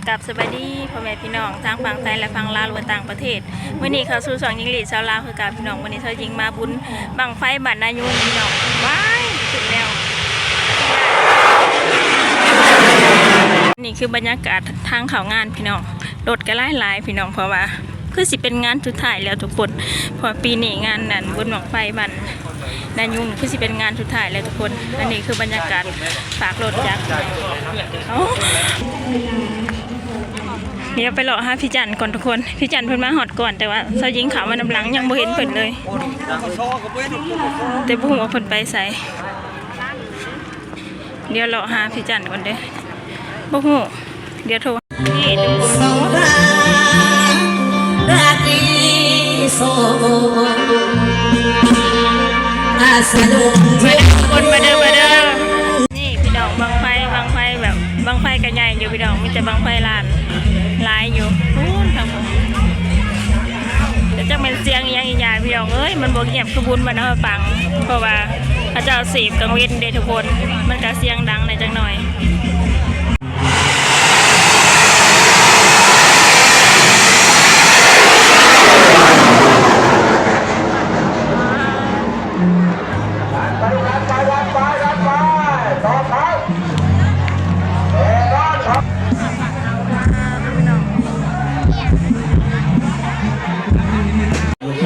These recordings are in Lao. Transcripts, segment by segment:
ກັບສະບາຍດີພໍ່ແມ່ພີ່ນ້ອງທາງຝັ່ງໄທ ແລະ ຝັ່ງລາວ ຫຼືວ່າຕ່າງປະເທດ. ມື້ນີ້ເຂົ້າສູ່ຊ່ອງຍິງລີດຊາວລາວຄືເກົ່າພີ່ນ້ອງ. ມື້ນີ້ຊາວຍິງມາບຸນບັ້ງໄຟບ້ານນາຍຸງພີ່ນ້ອງ. ວ້າຍ ຂຶ້ນແລ້ວ. ນີ້ຄືບັນຍາກາດທາງເຂົ້າງານພີ່ນ້ອງ. ລົດກໍຫຼາຍໆພີ່ນ້ອງ ເພາະວ່າຄືຊິເປັນງານສຸດທ້າຍແລ້ວທຸກຄົນ. ເພາະວ່າປີນີ້ງານນັ້ນ ບຸນບັ້ງໄຟບ້ານນາຍຸງຄືຊິເປັນງານສຸດທ້າຍແລ້ວທຸກຄົນ. ອັນນີ້ຄືບັນຍາກາດຟາກລົດຈັກ. ເອົ້າ ດຽວໄປເລາະຫາພີ່ຈັນກ່ອນທຸກຄົນ. ພີ່ຈັນເພິ່ນມາຮອດກ່ອນ ແຕ່ວ່າຊາວຍິງເຂົ້າມານຳຫຼັງ ຍັງບໍ່ເຫັນເພິ່ນເລີຍ ແຕ່ບໍ່ຮູ້ວ່າເພິ່ນໄປໃສ. ດຽວເລາະຫາພີ່ຈັນກ່ອນເດີ້. ບໍ່ຮູ້ ດຽວໂທ. ນີ້ທຸກຄົນ ມາເດີ້ທຸກຄົນ ມາເດີ້ ມາເດີ້. ນີ້ພີ່ນ້ອງ ບັ້ງໄຟ ບັ້ງໄຟແບບ ບັ້ງໄຟກໍໃຫຍ່ຢູ່ພີ່ນ້ອງ ມີແຕ່ບັ້ງໄຟລ້ານ ຫຼາຍຢູ່ພຸ້ນທາງພຸ້ນ. ແຕ່ຈັກແມ່ນສຽງອີ່ຫຍັງອີ່ຫຍັງພີ່ນ້ອງເອີຍ ມັນບໍ່ງຽບຄືບຸນບ້ານເຮົາປັງ ເພາະວ່າເຂົາເຈົ້າເສບກາງເວັນເດ້ທຸກຄົນ ມັນກໍສຽງດັງແດ່ຈັກໜ້ອຍ.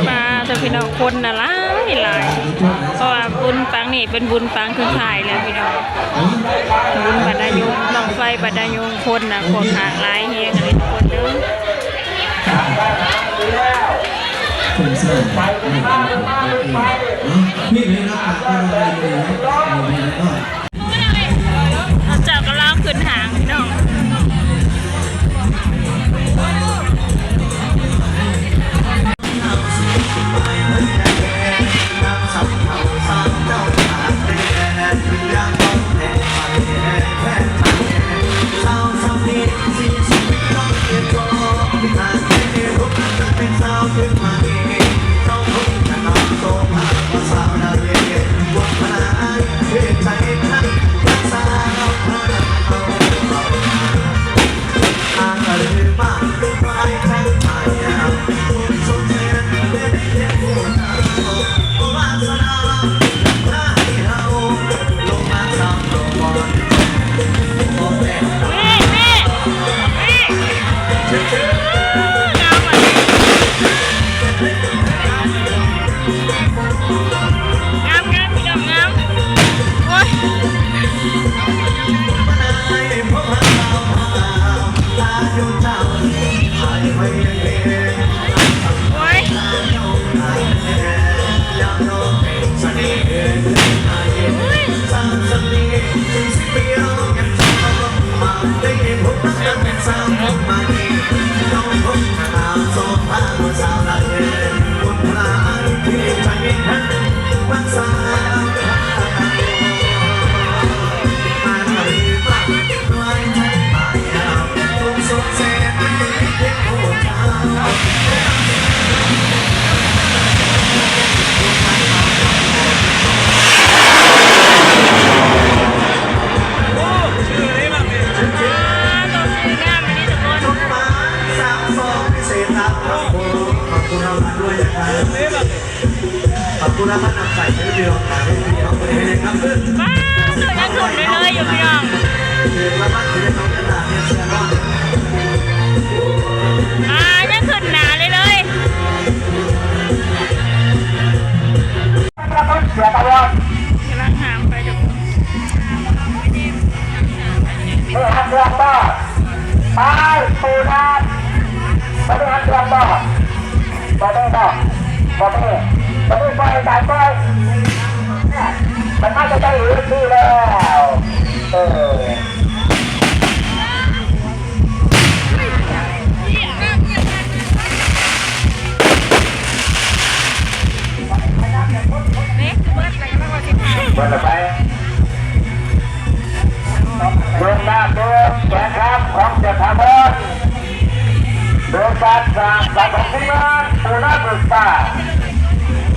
ມາເດີ້ພີ່ນ້ອງ ຄົນນະຫຼາຍໆ ເພາະວ່າບຸນປາງນີ້ເປັນບຸນປາງສຸດທ້າຍແລ້ວພີ່ນ້ອງ. ບຸນບັ້ນນາຍຸງ ບັ້ງໄຟບັ້ນນາຍຸງ ຄົນນະຂ້ອງຂ້າງຫຼາຍແຮງອີ່ຫຼີທຸກຄົນເດີ້. ເຂົາເຈົ້າກຳລັງຂຶ້ນຫ້າງພີ່ນ້ອງ. ງາມໆ ພີ່ນ້ອງ ງາມ. ໂອ້ຍ ໂອ້ຍ ໂອ້ຍ. ປ້າດ ຍັງຂຶ້ນເລື້ອຍໆຢູ່ພີ່ນ້ອງ. ອ່າ ຍັງຂຶ້ນໜ້າເລື້ອຍໆ. ກຳລັງຫາມໄປທຸກຄົນ. ໄປ ປູນານ ໄປ ໄປ ໄປ ໄປ ໄປ ໄປ ໄປ ມັນໜ້າຈະໄດ້ເອຊີແລ້ວ ເອີ. ເບິດລະໄປ ໂດຍການເດີນແຂນຂາຂອງເຈົ້າພາບອນ ໂດຍການສ້າງສັນຂອງທີມງານປູນາເບີກຟ້າ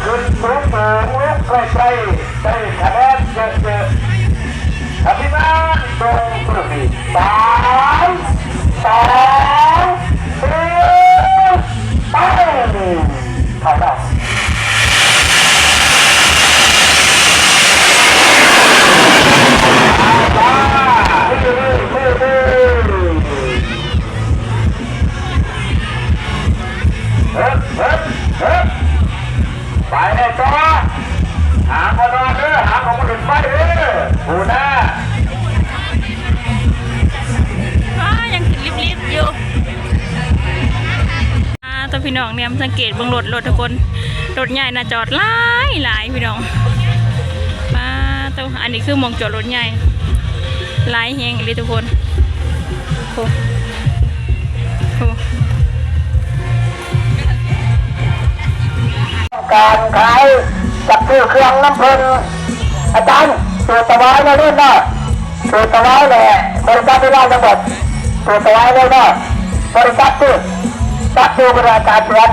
ຂຶ້ນສູງໆ ລົງໃກ້ໆ ໄດ້ຄະແນນເຍີະໆ ທີມງານຕົງປະເພດ ສາມ ສອງ ພີ່ນ້ອງແນມສັງເກດເບິ່ງລົດ ລົດທຸກຄົນ ລົດໃຫຍ່ນະຈອດຫຼາຍໆ ພີ່ນ້ອງ. ປາໂຕ ອັນນີ້ຄືໝ່ອງຈອດລົດໃຫຍ່ ຫຼາຍແຮງອີ່ຫຼີທຸກຄົນ. ໂອ້ ໂອ້ ການຂາຍ ຈັບຊື້ເຄື່ອງນຳເພິ່ນ ອາຈານ ສູດຖວາຍແນ່ເດີເນາະ ສູດຖວາຍແຫຼະ ບໍລິສັດເວລາຈັງຫວັດ ສູດຖວາຍເລີຍເນາະ ບໍລິສັດຕິ ຈັບຢູ່ບໍລິສັດເພື່ອນ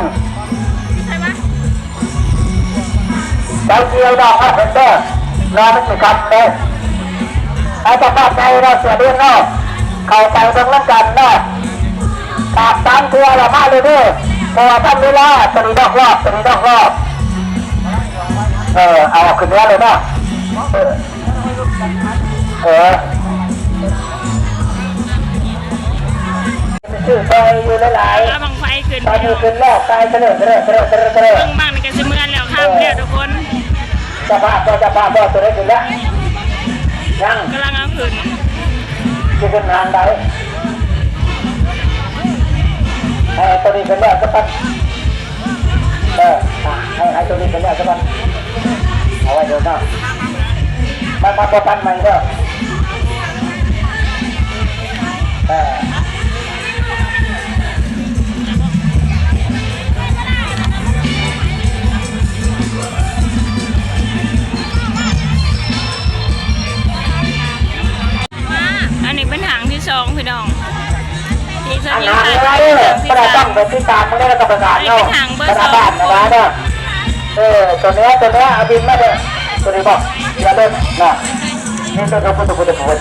ໃສ່ກ່ຽວດອກມາເພິ່ນເດີ ນອນມັນຊິຄ່ຳເດ້. ໃຫ້ປະກາດໃຫຍ່ເນາະ ເສຍເດືອນເນາະ ເຂົ້າໄປເບິ່ງນຳກັນເນາະ ກາບສາມເທື່ອລະມາເລີຍເດີ ເພາະວ່າທັນເວລາ ຕົວນີ້ນອກຮອບ ຕົວນີ້ນອກຮອບ. ເອີ ເອົາຂຶ້ນເຮືອເລີຍເນາະ ເອີ ເອີ ຊື້ຊອຍຢູ່ຫຼາຍໆ ເອົາບັ້ງໄຟຂຶ້ນ ຕອນນີ້ຂຶ້ນແລ້ວ ກາຍເຕະເຕີເຕີເຕີເຕີ ເບິ່ງບັ້ງນີ້ກໍຊິເມືອແລ້ວ ຂ້າມແລ້ວທຸກຄົນ. ເຈົ້າພາບບໍ່ ເຈົ້າພາບບໍ່ ຕົວໃດຂຶ້ນລະ ຍັງ ກຳລັງເອົາຂຶ້ນ ຊິຂຶ້ນທາງໃດ ໃຫ້ຕົວນີ້ຂຶ້ນແລ້ວສະກ່ອນ ເອີ ໃຫ້ ໃຫ້ຕົວນີ້ຂຶ້ນແລ້ວສະກ່ອນ ເອົາໄວ້ໂດນເນາະ ມາ ມາບໍ່ປັນໃໝ່ເດີ ເອີ. ອັນນີ້ເປັນຫ້າງທີສອງພີ່ນ້ອງ ທີ່ສະ ອັນນີ້ຫ້າງແລະ ເອີ ປະດາຕັ້ງໄປຕິດຕາມເບິ່ງໃນລະກຳມະການເຮົາ ເປັນຫ້າງເບີສອງ ເອີ ຕົວເໜືອ ຕົວເໜືອ ເອົາບິນມາເດີ ຕົວນີ້ບໍ່ ຢ່າເລີຍນະ ນີ້ຕົວ ຕົວ ຕົວ ຕົວ ຕົວ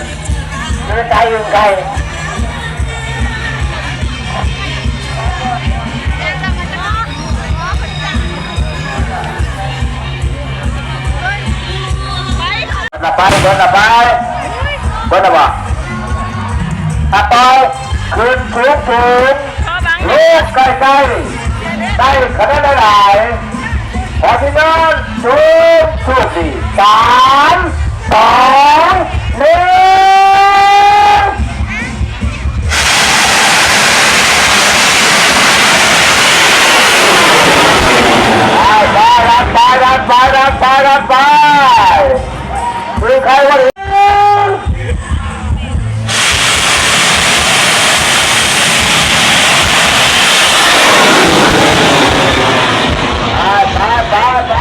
ຢູ່ໃນໃຈອື່ນໄກ ເບິດລະໄປ ເບິດລະໄປ ເບິດລະບໍ່? ອາ ໄປ ຂຶ້ນສູງໆ ລົງໃກ້ໆ ໄດ້ຄະແນນຫຼາຍໆ ຂໍທີມງານສູງສຸດນີ້ ສາມ ສອງ ໜຶ່ງ ໄປ ໄປ ລັດ ໄປ ລັດ ໄປ ລັດ ໄປ ລັດ ໄປ ຄືໃຄວ່າ ໄປ ໄປ ໄປ ໄປ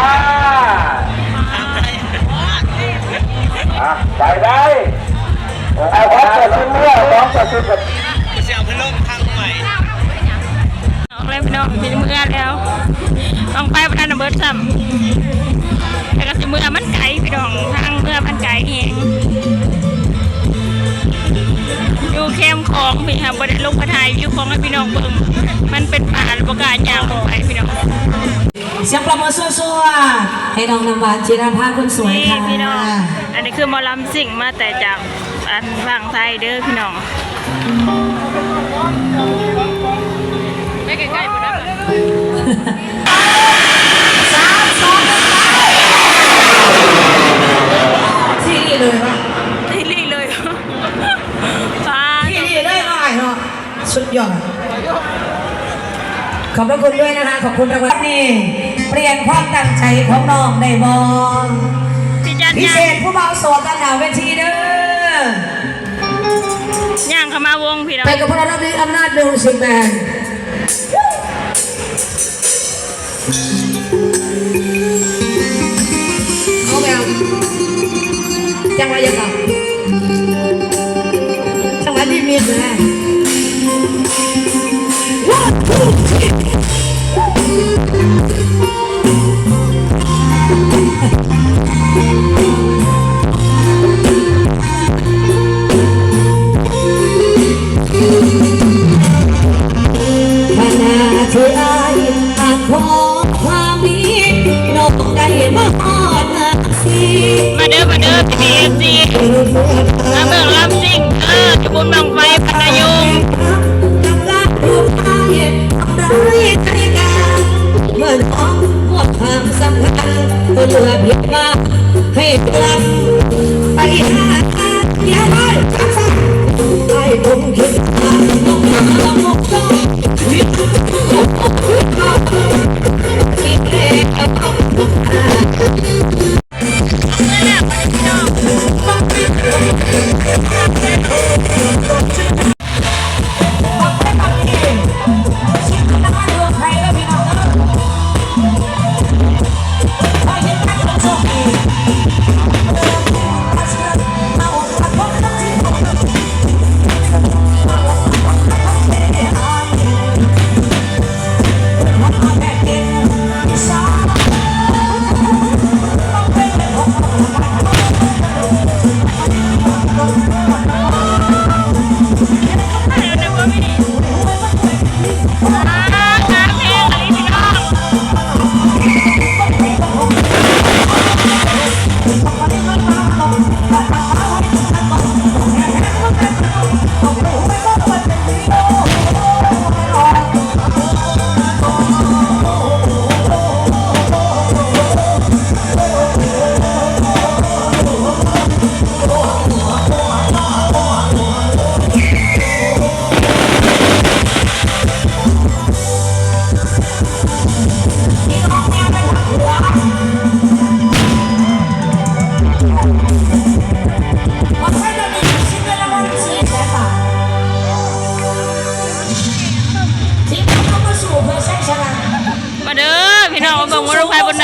ອ່ະ ໄປໄດ້ ເອົາຂອງເຈົ້າຂຶ້ນເມືອ ຂອງເຈົ້າຂຶ້ນ ເອົາພັດລົມທາງໃໝ່ ອອກແລ້ວພີ່ນ້ອງ ຊິເມືອແລ້ວ ຕ້ອງໄປບໍ່ທັນນະເບິດຊ້ຳ ແຕ່ກໍຊິເມືອ ມັນໄກພີ່ນ້ອງ ທາງເມືອມັນໄກແຮງ ຢູ່ແຄມຂອງພີ້ ຫາບໍ່ໄດ້ລົງໄປຖ່າຍວິວຂອງໃຫ້ພີ່ນ້ອງເບິ່ງ ມັນເປັນປ່າ ແລ້ວບໍ່ກ້າຍ່າງລົງໄປພີ່ນ້ອງ. ສຽງປຣບມືຊົວໆ ໃຫ້ນ້ອງນ້ຳຫວານ ຈິລະພາ ຄົນສວຍ ນີ້ ຄ່ະ ພີ່ນ້ອງ ອັນນີ້ຄືໝໍລຳຊິງມາແຕ່ຈາກ ອັນຝັ່ງໄທເດີພີ່ນ້ອງ ໄປໃກ້ໆ ພຸ້ນນະ ສາມ ສອງ ໜຶ່ງ ໄປ ທີ່ນີ້ເລີຍວະ ທີ່ນີ້ເລີຍ ປາ ທີ່ນີ້ເລີຍເນາະ ອ້າຍເນາະ. ສຸດຍອດ ຂອບພະຄຸນດ້ວຍນະຄະ ຂອບຄຸນລາງວັນນີ້ ປ່ຽນຄວາມຕັ້ງໃຈຂອງນ້ອງໄດ້ບໍ່? ພິເສດຜູ້ບ່າວໂສດດ້ານໜ້າເວທີເດີ ຍ່າງເຂົ້າມາວົງພີ້ເນາະ ໄປກັບພວກເຮົາເນາະ ອຳນາດມິວສິກແບນ ເອົາແບບ ຈັງຫວະຢາກເອົາ ຈັງຫວະລິມິດນະ One, two, three. ຂະນະທີ່ອ້າຍອາດຂໍຄວາມດີ ນ້ອງໄດ້ມາຮອດໜ້າທີ່ ມາເດີ ມາເດີ ພີ່ໆ ເອັຟຊີ ມາເບິ່ງລຳຊິງເດີ ຢູ່ບຸນບັ້ງໄຟພັດນະຍົມ ເມື່ອນ້ອງໝົດຄວາມສຳຄັນ ເຫຼືອພຽງວ່າໃຫ້ລັດໄປຫາເມຍນ້ອຍຈັກສັກ ອ້າຍຄົງຄິດວ່ານ້ອງໜ້າບໍ່ຕ້ອງ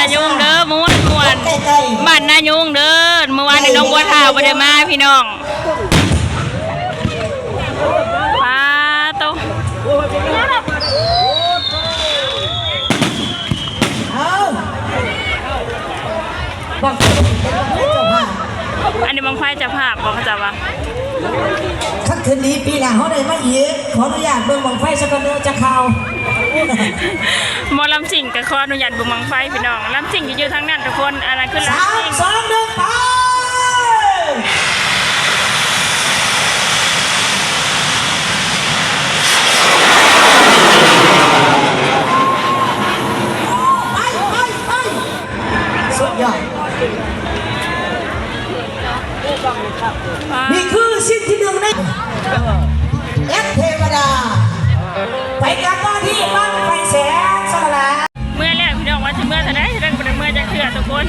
ນາຍຸງເດີ ມ່ວນໆ ບ້ານນາຍຸງເດີ. ມື້ວານນີ້ນ້ອງບົວທາວບໍ່ໄດ້ມາພີ່ນ້ອງ. ປາໂຕ ເອົາ ບັ້ງໄຟເປັນບັ້ງໄຟເຈົ້າພາບ ອັນນີ້ບັ້ງໄຟເຈົ້າພາບບໍ່ ເຂົາເຈົ້າວ່າ. ຄັນຄືນດີປີໜ້າເຮົາໄດ້ມາອີກ ຂໍອະນຸຍາດເບິ່ງບັ້ງໄຟຊະກ່ອນເດີ ຈາກຂ່າວ. ໝໍລຳຊິງກໍຂໍອະນຸຍາດເບິ່ງບັ້ງໄຟພີ່ນ້ອງ. ລຳຊິງຢູ່ທາງນັ້ນທຸກຄົນ. ອັນນັ້ນຄືລຳຊິງ. ສາມ ສອງ ໜຶ່ງ ໄປ! ໄປ ໄປ ໄປ! ສຸດຍອດ. ນີ້ຄືສິ່ງທີ່ໜຶ່ງໃນ ແອັດເທວະດາ ໄປກັບເຈົ້າໜ້າທີ່ບັ້ງໄຟແສນສະຫຼາ. ເມື່ອແລ້ວພີ່ນ້ອງ ວ່າຊິເມື່ອເທົ່າໃດ ເຖິງບໍ່ໄດ້ເມື່ອຈັກເທື່ອທຸກຄົນ.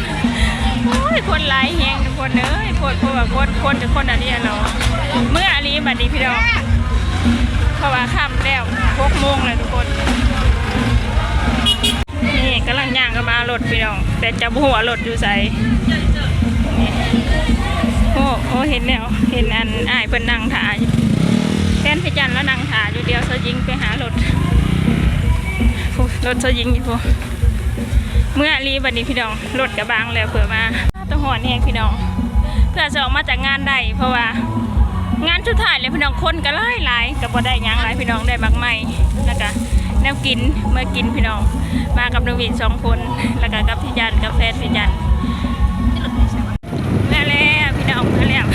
ໂອ້ຍ ຄົນຫຼາຍແຮງທຸກຄົນເອີຍ ໂພດໂພ ວ່າຄົນ ຄົນຈະຄົນອັນນີ້ເນາະ. ເມື່ອອີ່ຫຼີບັດນີ້ພີ່ນ້ອງ ເພາະວ່າຄ່ຳແລ້ວ ຫົກໂມງແລ້ວທຸກຄົນ. ນີ້ກຳລັງຍ່າງເຂົ້າມາລົດພີ່ນ້ອງ ແຕ່ຈະບໍ່ຮູ້ວ່າລົດຢູ່ໃສ. ໂອ້ ໂອ້ ເຫັນແລ້ວ ເຫັນອັນອ້າຍເພິ່ນນັ່ງຖ້າຢູ່ ແຟນພະຈັນລາວນັ່ງຖ້າຢູ່ ດຽວຊາວຍິງໄປຫາລົດ. ໂອ້ ລົດຊາວຍິງຢູ່ພຸ້ນ. ເມື່ອອີ່ຫຼີບັດນີ້ພີ່ນ້ອງ ລົດກະບັ້ງແລ້ວ ເພື່ອມາ ຕ້ອງຮ້ອນແຮງພີ່ນ້ອງ ເພື່ອຊິອອກມາຈາກງານໄດ້ ເພາະວ່າງານສຸດທ້າຍແລ້ວພີ່ນ້ອງ ຄົນກໍຫຼາຍໆ ກໍບໍ່ໄດ້ຫຍັງຫຼາຍພີ່ນ້ອງ ໄດ້ໝາກໄມ້ ແລ້ວກໍແນວກິນເມືອກິນພີ່ນ້ອງ. ມາກັບນ້ອງວິນສອງຄົນ ແລ້ວກໍກັບພີ່ຈັນ ກັບແຟນພີ່ຈັນ. ເມືອແລ້ວພີ່ນ້ອງ ເມືອແລ້ວ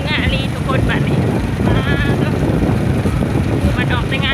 ເມືອອີ່ຫຼີທຸກຄົນບັດນີ້. ມາເດີ ມາອອກແຕ່ງານ